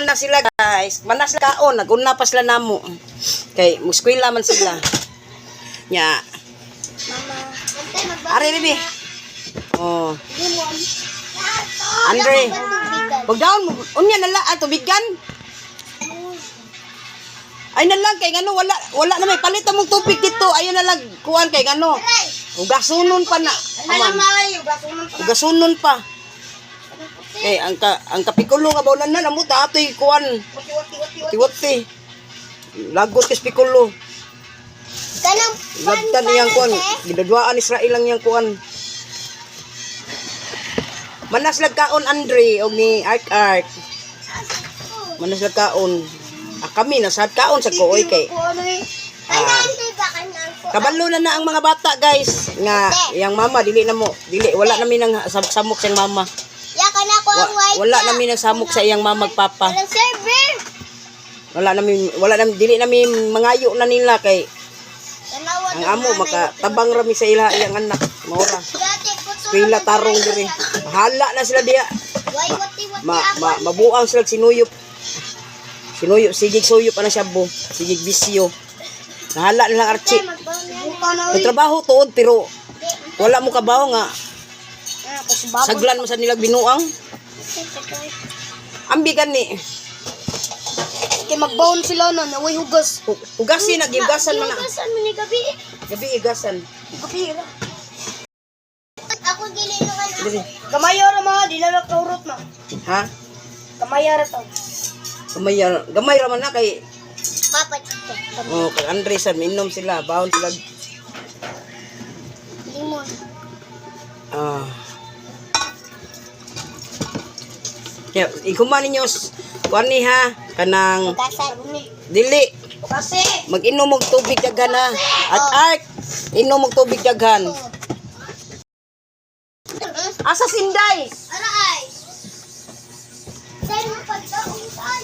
Mag-school na sila, guys. Manas kaon, naguna pa sila namo. Kay mo-eskwela man sila. Nya. Mama. Antay, magbaon. Ari bibi. Oh, Limon. Andre. Pag down mo, unya na lang, ah, tubigan. Ay na lang kay ngano wala wala na may palit mong tubig dito. Ayun na lang kuan kay ngano. Ugasunon pa na. Aman. Ugasunon pa. Kay ang ka, ang kapikulo nga bawlan na namo ta atoy kuan. Wati-wati. Lagot kay pikulo. Kanang Lagtan iyang kuan. Ginaduaan Israel lang iyang kuan. Manas lagkaon Andre og ni Ark Ark. Manas lagkaon. Ah, kami nasad kaon sa kuoy kay. Ah, kabalo na na ang mga bata, guys, nga iyang mama dili na mo dili wala na mi nang samok sa iyang mama. Ya kana ko Wa, ang white. wala na mi nang samok sa iyang mama papa. Walang server. Wala na dili na mi mangayo na nila kay Tanawa ang amo makatabang ra mi sa ila iyang anak maura. Dati ko to. Pila tarong diri. Bahala na sila diya. Why wati wati Ma, ma mabuang sila sinuyop. Sinuyop sigig suyop ana siya bo. Sigig bisyo. Nahala na lang Archie. May trabaho tuod pero wala mo kabaw nga saglan mo sa nilag binuang. Ambi gani. Kay magbaon sila no, naway hugas. Hugasin na gihugasan man na. Hugasan man ni gabi. Gabi hugasan. Gabi ra. Ako gilinukan ako. Dili. Gamay ra ma, di na nakaurot ma. Ha? Gamay ra to. Gamay gamay ra man na kay Papa. oh kay Andres san minom sila, bawon sila. Limon. Ah. Ya, ikuman ninyo kuan ni ha kanang Hugasan. dili Kasi. mag-inom og tubig daghan ha. At art, inom og tubig daghan. Asa sinday? Aray. Saan mo pagkaon saan?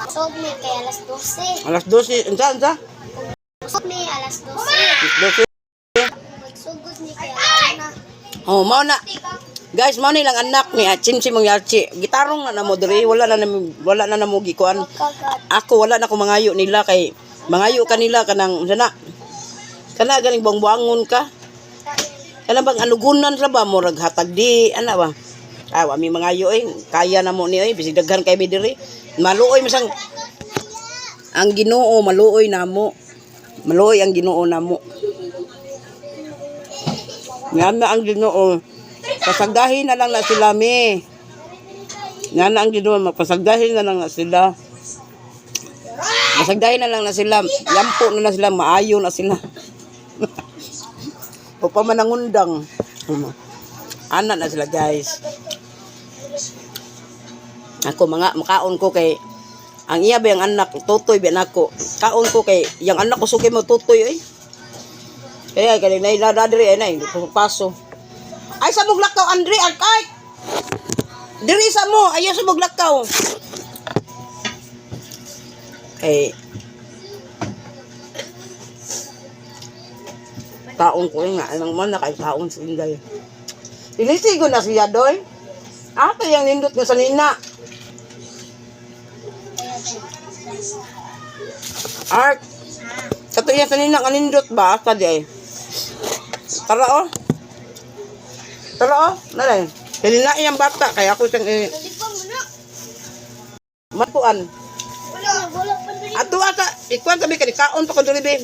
Busog mi kay alas 12. Alas 12, unsa unsa? Busog mi alas 12. 12. Magsugod ni kay alas na. Oh, mao na. Guys, mao ni lang anak ni Chimchim mong Archie. Gitarong na namo diri, wala na namo gikuan. Kagat. Ako wala na ko mangayo nila kay mangayo kanila kanang unsa na. Kana ganing buang-buangon ka. Kana bang anugunan sa ba murag hatag di ana ba. Ah, wa mi mangayo eh. Kaya na mo ni oy bisig daghan kay mi diri. Maluoy masang ang Ginoo maluoy namo. Maluoy ang Ginoo namo. Nga na ang Ginoo. Pasagdahin na lang na sila mi. Nga na ang Ginoo, mapasagdahin na lang na sila. Masagdahin na lang na sila. Lampo na na sila, maayo na sila. O pa man ang undang. Ana na sila, guys. Ako mga makaon ko kay ang iya ba yung anak tutoy ba nako. Kaon ko kay yang anak ko sukay mo tutoy oy. Kaya kay nay na diri ay nay paso. Ay sa mong lakaw Andre arkay. Diri sa mo ayaw sa mong lakaw. Kay taon ko nga anang man na kay taon sa Inday. Ilisigo na siya doy. Ato yang nindot nga sa nina. Art. Kato iya sa nina nga nindot ba asa di ay. Tara oh. Tara oh, nalay. Hilina iyang bata kay ako siyang eh, Dali pa mo na. matuan. Wala, wala pa dali. Ato ata ikuan kami kay kaon pa ko diri be.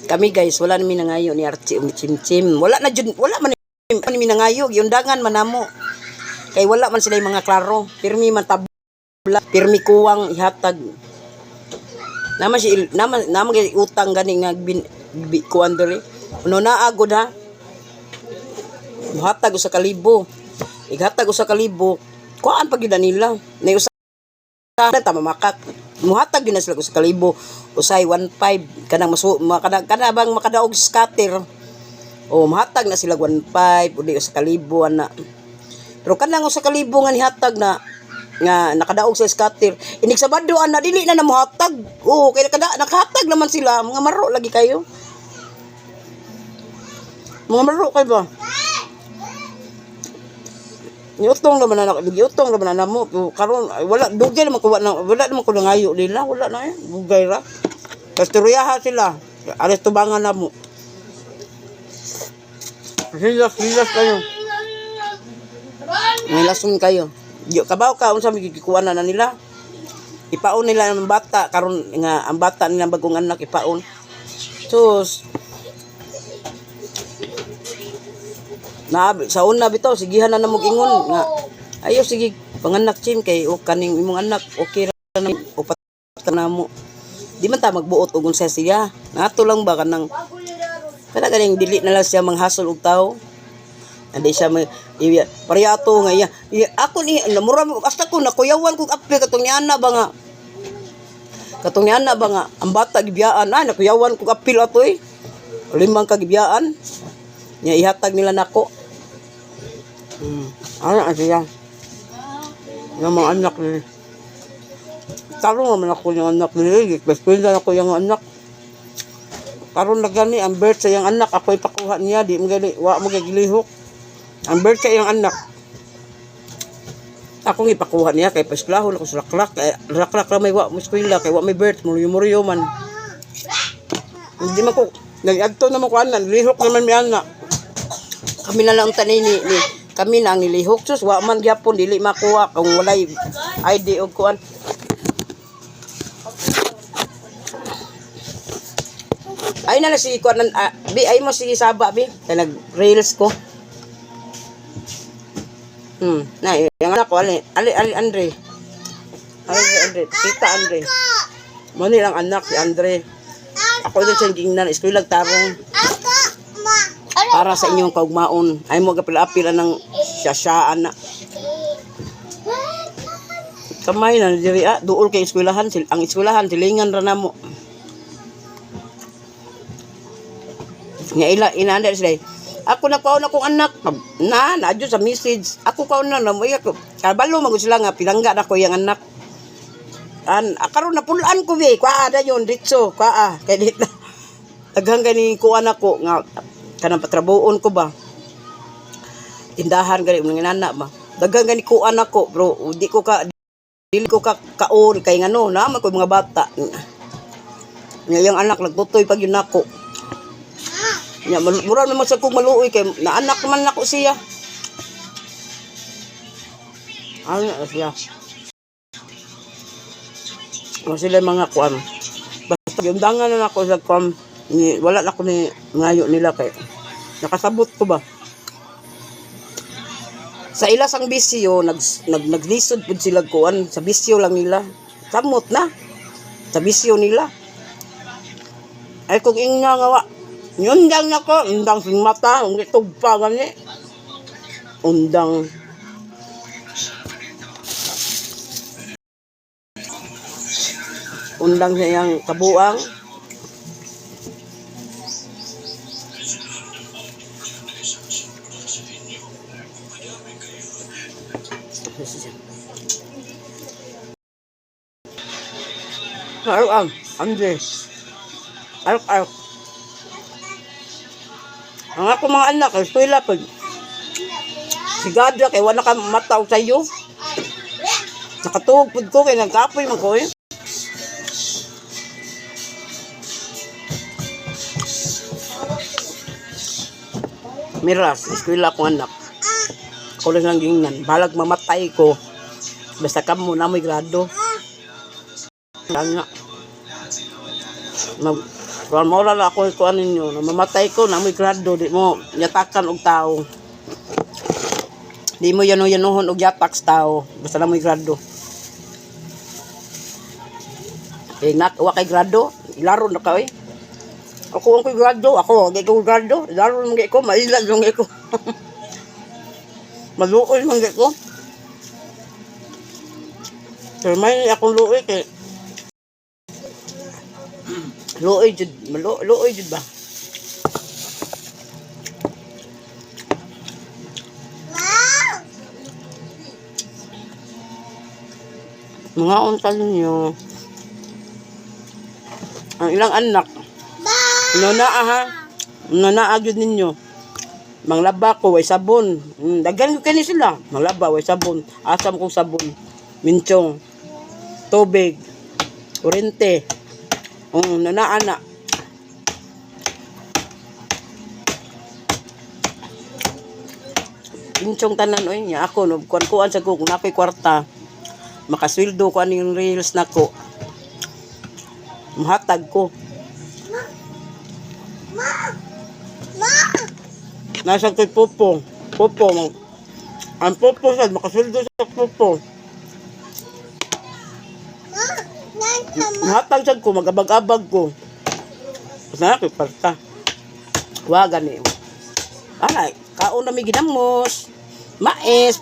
Kami guys, wala na mi nangayo ni Archie ug ni Chimchim. Wala na jud, wala man ni mi nangayo, giundangan man namo. Kay wala man sila yung mga klaro. Pirmi man tabla, pirmi kuwang ihatag. Naman si naman naman kay utang gani nga bin, bi, kuan diri. Ano na agod ha? Muhatag usa ka libo. Ighatag usa ka libo. Kuan pa gyud na nila. Nay usa ta mamakak. Muhatag gyud na sila usa ka libo. Usay 15 kanang masu makada kana bang makadaog scatter. O muhatag na sila 15 uli usa ka libo ana. Pero kanang usa ka libo nga nihatag na nga nakadaog sa scatter. Inig Sabado ana dili na namuhatag. Oo, kay kada nakahatag naman sila, mga maro lagi kayo. Mga maro kay ba? Niutong naman na giutong naman na namo. Pero karon ay, wala dugay naman ko wala, wala naman ko nangayo nila, wala na eh. Dugay ra. Kasturuyaha sila. Ares tubangan na mo. Hilas, hilas kayo. May lason kayo. Yo, kabaw ka unsa may gikuha na nila. Ipaon nila ang bata karon nga ang bata nila bagong anak ipaon. Sus. Na sa una bitaw sigihan na namog ingon nga ayo sige panganak chin kay o kaning imong anak okay ra na upat ka na mo. Di man ta magbuot og unsa siya. Nato lang ba kanang kana ganing dili na lang siya manghasol og tawo. Andi siya may iya pareha ato nga iya, iya ako ni mura hasta ko nakuyawan kog apil katong ni ana ba nga katong ni ana ba nga ang bata gibiyaan ay nakuyawan kog apil ato eh limang kagibiyaan nya ihatag nila nako. Ana siya nga mga anak ni tarong naman ako yung anak ni best friend na ako yung anak karon na gani ang birth sa iyang anak ako ipakuha niya di mo gani wa mo gilihok ang birth sa iyang anak akong ipakuha niya kay pasklahon ako sa laklak kay laklak ra may wa mo eskwela kay wa may birth muryo-muryo man hindi man ko nag-adto naman ko ana lihok naman mi ana kami na lang tanay ni kami na ang nilihok sus wa man gyapon dili makuha kung walay ID og kuan. Ay na lang si kuan ah, bi ay mo si Saba bi kay nag reels ko. Na yung anak ko ali ali ali Andre. Ali Andre, tita Andre. Mo ni lang anak si Andre. Ako din siyang gingnan, eskwela tarong para sa inyong kaugmaon. Ay mo gapil-apil anang siya na. Kamay na diri ah, duol kay eskwelahan ang eskwelahan silingan ra namo. Nga ila inaanda sila. Eh. Ako na kaon akong anak na na adyo sa message. Ako kaon na mo ko. Kabalo man gud sila nga pinangga na ko iyang anak. An ah, karon na pulan ko be, kuha na yon ditso, kuha kay di na. Daghang gani kuha na ko nga kanang patrabuon ko ba. Tindahan gani mga nana ba. Daghang gani kuha na ko bro, di ko ka dili ko ka kaon kay ngano na man ko mga bata. Nga iyang anak nagtutoy pag yun nako. Nya mura naman sa kong maluoy kay naanak man nako siya. Ano na siya? Mo sila mga kuan. Basta giundangan na nako sa kuan ni wala na ko ni ngayo nila kay nakasabot ko ba. Sa ilas ang bisyo nag, nag naglisod pud sila kuan sa bisyo lang nila. Samot na sa bisyo nila. Ay kung ingna nga wa Yundang nako, undang sing mata, ang pa gani. Undang. Undang sa iyang kabuang. Arok ang, Andre. Arok, arok. Ang ako mga anak, eskwela pag sigada kay wala ka mataw sa iyo. Nakatuog pud ko kay nagkapoy man ko eh. Miras, eskwela akong anak. Ako lang lang gingnan. Balag mamatay ko. Basta kamo na mo'y grado. Nga. Mag, kung maula na ako ikuan ninyo, na mamatay ko, na mo'y grado, di mo yatakan og tao. Di mo yano-yanuhon og yatak sa tao. Basta na mo'y grado. Eh, nak, wa kay grado, ilaro na ka, eh. Ako ang ko'y grado, ako, wag ko grado, ilaro man ko, mailag man ko. Maluoy man ko. Pero may akong luoy kay luoy jud, luoy jud ba? Mga unta ninyo. Ang ilang anak. Nunaa ha. Nunaa gyud ninyo. Manglaba ko, way sabon. Daghan ko kini sila. Manglaba, way sabon. Asam kong sabon. Minchong. Tubig. Kurente. Nanaana. Minchong tanan oy nya ako no kuan kuan sa ko kung nakoy kwarta makasweldo ko aning reels nako, muhatag ko. Nasa ko'y popo. Popo. Ang popo sad, makasweldo sa popo. Muhatag sad ko, magabag-abag ko. Basta na ako'y kwarta. Wa gani. Alay, kaon na may ginamos. Mais.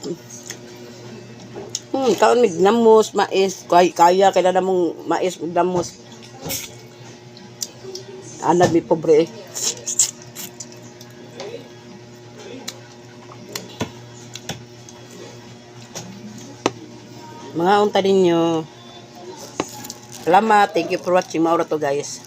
Kaon may ginamos, mais. Kaya, kaya kaya na mong mais, ginamos. Anad mi pobre eh. Mga unta ninyo. Salamat. Thank you for watching. Maura to, guys.